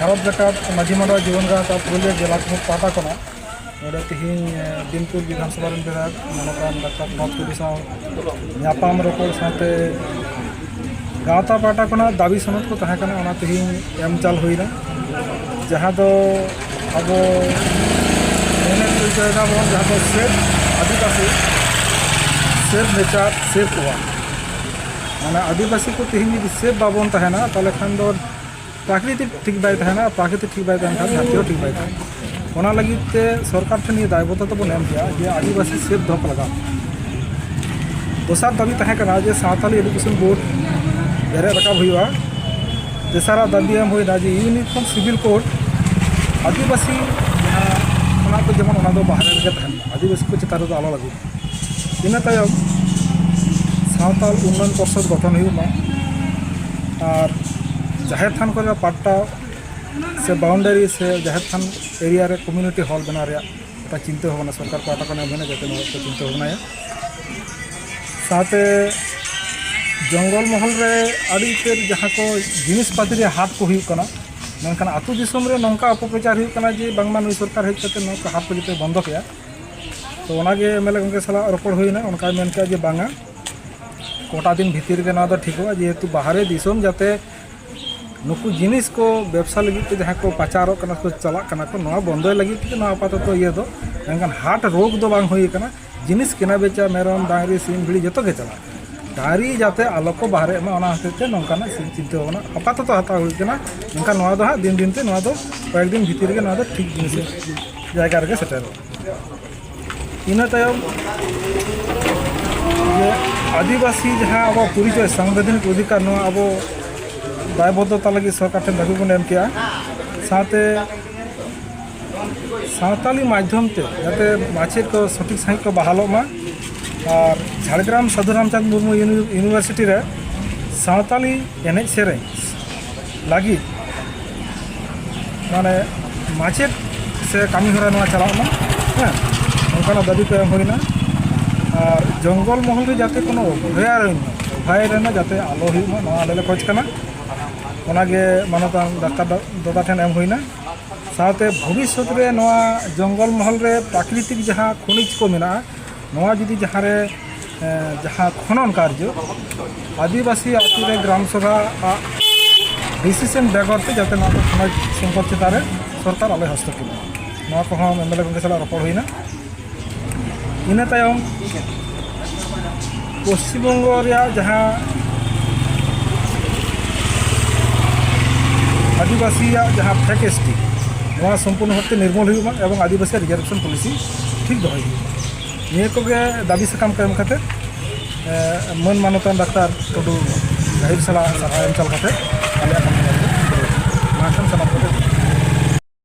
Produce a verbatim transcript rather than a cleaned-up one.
ᱥᱚᱵ ᱡᱟᱠᱟᱛ ᱢᱟᱹᱡᱷᱤ ᱢᱟᱰᱣᱟ ᱡᱤᱵᱚᱱ ᱜᱟᱶᱛᱟ ᱯᱩᱨᱩᱞᱤᱭᱟᱹ ᱡᱮᱞᱟ ᱠᱚ ᱯᱟᱦᱴᱟ ᱠᱷᱚᱱᱟᱜ ᱱᱚᱰᱮ ᱛᱤᱦᱤᱧ, ᱮ, ᱵᱤᱱᱯᱩᱨ ᱵᱤᱫᱷᱟᱱ ᱥᱚᱵᱷᱟ ᱨᱮᱱ ᱵᱤᱫᱷᱟᱭᱚᱠ ᱢᱟᱱᱚᱛᱟᱱ ᱰᱟᱠᱛᱟᱨ ᱯᱨᱚᱢᱳᱫ ᱴᱩᱰᱩ ᱥᱟᱶ ᱧᱟᱯᱟᱢ ᱨᱚᱯᱚᱲ ᱥᱟᱶᱛᱮ ᱜᱟᱶᱛᱟ ᱯᱟᱦᱴᱟ ᱠᱷᱚᱱᱟᱜ ᱫᱟᱹᱵᱤ ᱥᱚᱱᱚᱫ ᱠᱚ ᱛᱟᱦᱮᱸ ᱠᱟᱱᱟ, ᱚᱱᱟ ᱛᱤᱦᱤᱧ ᱮᱢ ᱪᱟᱞ ᱦᱩᱭᱱᱟ᱾ ᱡᱟᱦᱟᱸ ᱫᱚ ᱟᱵᱚ ᱢᱮᱱᱮᱫ ᱦᱩᱭ ᱦᱚᱪᱚᱭ ᱫᱟᱵᱚᱱ ᱡᱟᱦᱟᱸ ᱫᱚ ᱥᱮᱵᱷ ᱟᱹᱫᱤᱵᱟᱹᱥᱤ, ᱥᱮᱵᱷ ᱱᱮᱪᱟᱨ, ᱥᱮᱵᱷ ᱠᱚᱣᱟ᱾ ᱢᱟᱱᱮ ᱟᱹᱫᱤᱵᱟᱹᱥᱤ ᱠᱚ ᱛᱤᱦᱤᱧ ᱡᱩᱫᱤ ᱥᱮᱵᱷ ᱵᱟᱵᱚᱱ ᱛᱟᱦᱮᱱᱟ, ᱛᱟᱦᱚᱞᱮ ᱠᱷᱟᱱ ᱫᱚ ᱯᱨᱟᱠᱨᱤᱛᱤᱠ ᱴᱷᱤᱠ ᱵᱟᱭ ᱛᱟᱦᱮᱱᱟ, ᱯᱨᱟᱠᱨᱤᱛᱤᱠ ᱴᱷᱤᱠ ᱵᱟᱭ ᱛᱟᱦᱮᱱ ᱠᱷᱟᱱ ᱫᱷᱟᱹᱨᱛᱤ ᱦᱚᱸ ᱴᱷᱤᱠ ᱵᱟᱭ ᱛᱟᱦᱮᱱᱟ᱾ ᱚᱱᱟ ᱞᱟᱹᱜᱤᱫ ᱛᱮ ᱥᱚᱨᱠᱟᱨ ᱴᱷᱮᱱ ᱱᱤᱭᱟᱹ ᱫᱟᱭᱵᱚᱫᱷᱚᱛᱟ ᱵᱚᱱ ᱮᱢ ᱜᱮᱭᱟ ᱡᱮ ᱟᱹᱫᱤᱵᱟᱹᱥᱤ ᱥᱮᱵᱷ ᱫᱚᱦᱚ ᱠᱚ ᱞᱟᱜᱟᱣ᱾ ᱫᱚᱥᱟᱨ ᱫᱟᱹᱵᱤ ᱛᱟᱦᱮᱸ ᱠᱟᱱᱟ ᱡᱮ ᱥᱟᱶᱛᱟᱞᱤ ᱮᱰᱩᱠᱮᱥᱚᱱ ᱵᱳᱨᱰ ᱵᱮᱨᱮᱫ ᱨᱟᱠᱟᱵ ᱦᱩᱭᱩᱜᱼᱟ᱾ ᱛᱮᱥᱟᱨᱟᱜ ᱫᱟᱹᱵᱤ ᱮᱢ ᱦᱩᱭᱱᱟ ᱡᱮ ᱤᱭᱩᱱᱤᱯᱷᱚᱨᱢ ᱥᱤᱵᱤᱞ ᱠᱳᱰ ᱟᱹᱫᱤᱵᱟᱹᱥᱤ ᱡᱟᱦᱟᱸ ᱚᱱᱟ ᱠᱚ ᱡᱮᱢᱚᱱ ᱚᱱᱟ ᱫᱚ ᱵᱟᱦᱨᱮ ᱨᱮᱜᱮ ᱛᱟᱦᱮᱱ ᱢᱟ, ᱟᱹᱫᱤᱵᱟᱹᱥᱤ ᱠᱚ ᱪᱮᱛᱟᱱ ᱨᱮᱫᱚ ᱟᱞᱚ ᱞᱟᱹᱜᱩ᱾ ᱤᱱᱟᱹ ᱛᱟᱭᱚᱢ ᱥᱟᱶᱛᱟᱞ ᱩᱱᱱᱚᱭᱚᱱ ᱯᱚᱨᱥᱚᱫ ᱜᱚᱴᱷᱚᱱ ᱦᱩᱭᱩᱜ ᱢᱟ ᱟᱨ ᱡᱟᱦᱮᱨ ᱛᱷᱟᱱ ᱠᱚᱨᱮ ᱯᱟᱴᱴᱟ ᱥᱮ ᱵᱟᱣᱩᱱᱰᱟᱨᱤ ᱥᱮ ᱡᱟᱦᱮᱨ ᱛᱷᱟᱱ ᱮᱨᱤᱭᱟ ᱨᱮ ᱠᱚᱢᱤᱭᱩᱱᱤᱴᱤ ᱦᱚᱞ ᱵᱮᱱᱟᱣ ᱨᱮᱭᱟᱜ ᱢᱤᱫᱴᱟᱝ ᱪᱤᱱᱛᱟᱹ ᱵᱷᱟᱵᱽᱱᱟ ᱥᱚᱨᱠᱟᱨ ᱯᱟᱦᱴᱟ ᱠᱷᱚᱱ ᱮᱢ ᱦᱩᱭᱱᱟ, ᱡᱟᱛᱮ ᱱᱚᱣᱟ ᱠᱚ ᱪᱤᱱᱛᱟᱹ ᱵᱷᱟᱵᱽᱱᱟᱭᱟ᱾ ᱥᱟᱶᱛᱮ ᱡᱚᱝᱜᱚᱞ ᱢᱚᱦᱚᱞ ᱨᱮ ᱟᱹᱰᱤ ᱩᱛᱟᱹᱨ ᱡᱟᱦᱟᱸ ᱠᱚ ᱡᱤᱱᱤᱥ ᱯᱟᱹᱛᱤ ᱨᱮᱭᱟᱜ ᱦᱟᱴ ᱠᱚ ᱦᱩᱭᱩᱜ ᱠᱟᱱᱟ, ᱢᱮᱱᱠᱷᱟᱱ ᱟᱹᱛᱩ ᱫᱤᱥᱚᱢ ᱨᱮ ᱱᱚᱝᱠᱟ ᱚᱯᱚᱯᱨᱚᱪᱟᱨ ᱦᱩᱭᱩᱜ ᱠᱟᱱᱟ ᱡᱮ ᱵᱟᱝᱢᱟ ᱱᱩᱭ ᱥᱚᱨᱠᱟᱨ ᱦᱮᱡ ᱠᱟᱛᱮ ᱱᱚᱣᱟ ᱠᱚ ᱦᱟᱴ ᱠᱚ ᱡᱚᱛᱚᱭ ᱵᱚᱱᱫᱚ ᱠᱮᱜᱼᱟ᱾ ᱛᱚ ᱚᱱᱟᱜᱮ ᱮᱢ ᱮᱞ ᱮ ᱜᱚᱢᱠᱮ ᱥᱟᱞᱟᱜ ᱨᱚᱯᱚᱲ ᱦᱩᱭᱱᱟ, ᱚᱱᱠᱟᱭ ᱢᱮᱱ ᱠᱮᱜᱼᱟ ᱡᱮ ᱵᱟᱝᱟ, ᱠᱚᱴᱟ ᱫᱤᱱ ᱵᱷᱤᱛᱤᱨ ᱨᱮᱜᱮ ᱱᱚᱣᱟ ᱫᱚ ᱴᱷᱤᱠᱚᱜᱼᱟ, ᱡᱮᱦᱮᱛᱩ ᱵᱟᱦᱨᱮ ᱫᱤᱥᱚᱢ ᱡᱟᱛᱮ ᱱᱩᱠᱩ ᱡᱤᱱᱤᱥ ᱠᱚ ᱵᱮᱵᱽᱥᱟ ᱞᱟᱹᱜᱤᱫ ᱛᱮ ᱡᱟᱦᱟᱸ ᱠᱚ ᱯᱟᱪᱟᱨᱚᱜ ᱠᱟᱱᱟ, ᱠᱚ ᱪᱟᱞᱟᱜ ᱠᱟᱱᱟ ᱠᱚ, ᱱᱚᱣᱟ ᱵᱚᱱᱫᱚᱭ ᱞᱟᱹᱜᱤᱫ ᱛᱮ ᱱᱚᱣᱟ ᱟᱯᱟᱛᱚᱛᱚ ᱤᱭᱟᱹ ᱫᱚ, ᱢᱮᱱᱠᱷᱟᱱ ᱦᱟᱴ ᱨᱳᱜᱽ ᱫᱚ ᱵᱟᱝ ᱦᱩᱭ ᱟᱠᱟᱱᱟ᱾ ᱡᱤᱱᱤᱥ ᱠᱮᱱᱟ ᱵᱮᱪᱟ, ᱢᱮᱨᱚᱢ, ᱰᱟᱝᱨᱤ, ᱥᱤᱢ, ᱵᱷᱤᱲᱤ ᱡᱚᱛᱚ ᱜᱮ ᱪᱟᱞᱟᱜ ᱠᱟᱱᱟ᱾ ᱰᱟᱝᱨᱤ ᱡᱟᱛᱮ ᱟᱞᱚ ᱠᱚ ᱵᱟᱦᱨᱮᱜ ᱢᱟ, ᱚᱱᱟ ᱦᱚᱛᱮᱡ ᱛᱮ ᱱᱚᱝᱠᱟᱱᱟᱜ ᱪᱤᱱᱛᱟᱹ ᱵᱷᱟᱵᱽᱱᱟ ᱟᱯᱟᱛᱚᱛᱚ ᱦᱟᱛᱟᱣ ᱦᱩᱭ ᱠᱟᱱᱟ᱾ ᱢᱮᱱᱠᱷᱟᱱ ᱱᱚᱣᱟ ᱫᱚ ᱦᱟᱸᱜ ᱫᱤᱱ ᱫᱤᱱ ᱛᱮ ᱱᱚᱣᱟ ᱫᱚ ᱠᱚᱭᱮᱠ ᱫᱤᱱ ᱵᱷᱤᱛᱤᱨ ᱨᱮᱜᱮ ᱱᱚᱣᱟ ᱫᱚ ᱴᱷᱤᱠ ᱡᱤᱱᱤᱥ ᱡᱟᱭᱜᱟ ᱨᱮᱜᱮ ᱥᱮᱴᱮᱨᱚᱜᱼᱟ᱾ ᱤᱱᱟᱹ ᱛᱟᱭᱚᱢ ᱡᱮ ᱟᱹᱫᱤᱵᱟᱹᱥᱤ ᱡᱟᱦᱟᱸ ᱟᱵᱚ ᱯᱚᱨᱤᱪᱚᱭ, ᱥᱟᱝᱵᱤᱫᱷᱟᱱᱤᱠ ᱚᱫᱷᱤᱠᱟᱨ, ᱱᱚᱣᱟ ᱟᱵᱚ ᱫᱟᱭᱵᱚᱫᱽᱫᱷᱚᱛᱟ ᱞᱟᱹᱜᱤᱫ ᱥᱚᱨᱠᱟᱨ ᱴᱷᱮᱱ ᱫᱟᱹᱵᱤ ᱵᱚᱱ ᱮᱢ ᱠᱮᱜᱼᱟ᱾ ᱥᱟᱶᱛᱮ ᱥᱟᱶᱛᱟᱞᱤ ᱢᱟᱫᱽᱫᱷᱚᱢ ᱛᱮ ᱡᱟᱛᱮ ᱢᱟᱪᱮᱫ ᱠᱚ ᱥᱚᱴᱷᱤᱠ ᱥᱟᱺᱦᱤᱡ ᱠᱚ ᱵᱟᱦᱟᱞᱚᱜ ᱢᱟ᱾ ᱟᱨ ᱡᱷᱟᱲᱜᱨᱟᱢ ᱥᱟᱹᱫᱷᱩ ᱨᱟᱢᱪᱟᱸᱫᱽ ᱢᱩᱨᱢᱩ ᱤᱭᱩᱱᱤ-, ᱤᱭᱩᱱᱤᱵᱷᱟᱨᱥᱤᱴᱤ ᱨᱮ ᱥᱟᱶᱛᱟᱞᱤ ᱮᱱᱮᱡ ᱥᱮᱨᱮᱧ ᱞᱟᱹᱜᱤᱫ ᱢᱟᱱᱮ ᱢᱟᱪᱮᱫ ᱥᱮ ᱠᱟᱹᱢᱤ ᱦᱚᱨᱟ ᱱᱚᱣᱟ ᱪᱟᱞᱟᱜ ᱢᱟ, ᱦᱮᱸ, ᱚᱱᱠᱟᱱᱟᱜ ᱫᱟᱹᱵᱤ ᱠᱚ ᱮᱢ ᱦᱩᱭᱱᱟ᱾ ᱟᱨ ᱡᱚᱝᱜᱚᱞ ᱢᱚᱦᱚᱞ ᱨᱮ ᱡᱟᱛᱮ ᱠᱳᱱᱳ ᱚᱵᱷᱚᱭᱟᱨᱚᱱᱱᱚ, ᱚᱵᱷᱚᱭᱟᱨᱚᱱᱱᱚ ᱡᱟᱛᱮ ᱟᱞᱚ ᱦᱩᱭᱩᱜ ᱢᱟ, ᱱᱚᱣᱟ ᱟᱞᱮ ᱞᱮ ᱠᱷᱚᱡᱽ ᱠᱟᱱᱟ᱾ ᱚᱱᱟᱜᱮ ᱢᱟᱱᱚᱛᱟᱱ ᱰᱟᱠᱛᱟᱨ ᱫᱟ-, ᱫᱟᱫᱟ ᱴᱷᱮᱱ ᱮᱢ ᱦᱩᱭᱱᱟ᱾ ᱥᱟᱶᱛᱮ ᱵᱷᱚᱵᱤᱥᱥᱚᱛ ᱨᱮ ᱱᱚᱣᱟ ᱡᱚᱝᱜᱚᱞ ᱢᱚᱦᱚᱞ ᱨᱮ ᱯᱨᱟᱠᱨᱤᱛᱤᱠ ᱡᱟᱦᱟᱸ ᱠᱷᱚᱱᱤᱡᱽ ᱠᱚ ᱢᱮᱱᱟᱜᱼᱟ, ᱱᱚᱣᱟ ᱡᱩᱫᱤ ᱡᱟᱦᱟᱸ ᱨᱮ, ᱮ, ᱡᱟᱦᱟᱸ ᱠᱷᱚᱱᱚᱱ ᱠᱟᱨᱡᱚ ᱟᱹᱫᱤᱵᱟᱹᱥᱤ ᱟᱹᱛᱩ ᱨᱮ ᱜᱨᱟᱢ ᱥᱚᱵᱷᱟ ᱟᱜ ᱰᱤᱥᱤᱥᱚᱱ ᱵᱮᱜᱚᱨ ᱛᱮ ᱡᱟᱛᱮ ᱱᱚᱣᱟ ᱠᱚ ᱠᱷᱚᱱᱤᱡᱽ ᱥᱚᱢᱯᱚᱫ ᱪᱮᱛᱟᱱ ᱨᱮ ᱥᱚᱨᱠᱟᱨ ᱟᱞᱚᱭ ᱦᱚᱥᱛᱚᱠᱠᱷᱮᱯ ᱢᱟ, ᱱᱚᱣᱟ ᱠᱚᱦᱚᱸ ᱮᱢ ᱮᱞ ᱮ ᱜᱚᱢᱠᱮ ᱥᱟᱞᱟᱜ ᱨᱚᱯᱚᱲ ᱦᱩᱭᱱᱟ᱾ ᱤᱱᱟᱹ ᱛᱟᱭᱚᱢ ᱯᱚᱥᱪᱤᱢ ᱵᱚᱝᱜᱚ ᱨᱮᱭᱟᱜ ᱡᱟᱦᱟᱸ ᱟᱹᱫᱤᱵᱟᱹᱥᱤᱭᱟᱜ ᱡᱟᱦᱟᱸ ᱯᱷᱮᱠ ᱮᱥ ᱴᱤ, ᱱᱚᱣᱟ ᱥᱚᱢᱯᱩᱨᱱᱚ ᱵᱷᱟᱵᱛᱮ ᱱᱤᱨᱢᱩᱞ ᱦᱩᱭᱩᱜ ᱢᱟ ᱮᱵᱚᱝ ᱟᱹᱫᱤᱵᱟᱹᱥᱤᱭᱟᱜ ᱨᱤᱡᱟᱨᱵᱷᱮᱥᱚᱱ ᱯᱚᱞᱤᱥᱤ ᱴᱷᱤᱠ ᱫᱚᱦᱚᱭ ᱦᱩᱭᱩᱜ ᱢᱟ᱾ ᱱᱤᱭᱟᱹ ᱠᱚᱜᱮ ᱫᱟᱹᱵᱤ ᱥᱟᱠᱟᱢ ᱠᱚ ᱮᱢ ᱠᱟᱛᱮ, ᱮ, ᱢᱟᱹᱱ ᱢᱟᱱᱚᱛᱟᱱ ᱰᱟᱠᱛᱟᱨ ᱴᱩᱰᱩ ᱜᱟᱹᱦᱤᱨ ᱥᱟᱞᱟᱜ ᱥᱟᱨᱦᱟᱣ ᱮᱢ ᱪᱟᱞ ᱠᱟᱛᱮ ᱟᱞᱮᱭᱟᱜ ᱠᱟᱹᱢᱤ ᱦᱚᱨᱟ ᱫᱚ ᱯᱩᱨᱟᱹᱣ ᱮᱱᱟ᱾ ᱢᱟ ᱮᱱᱠᱷᱟᱱ ᱥᱟᱱᱟᱢ ᱠᱚᱜᱮ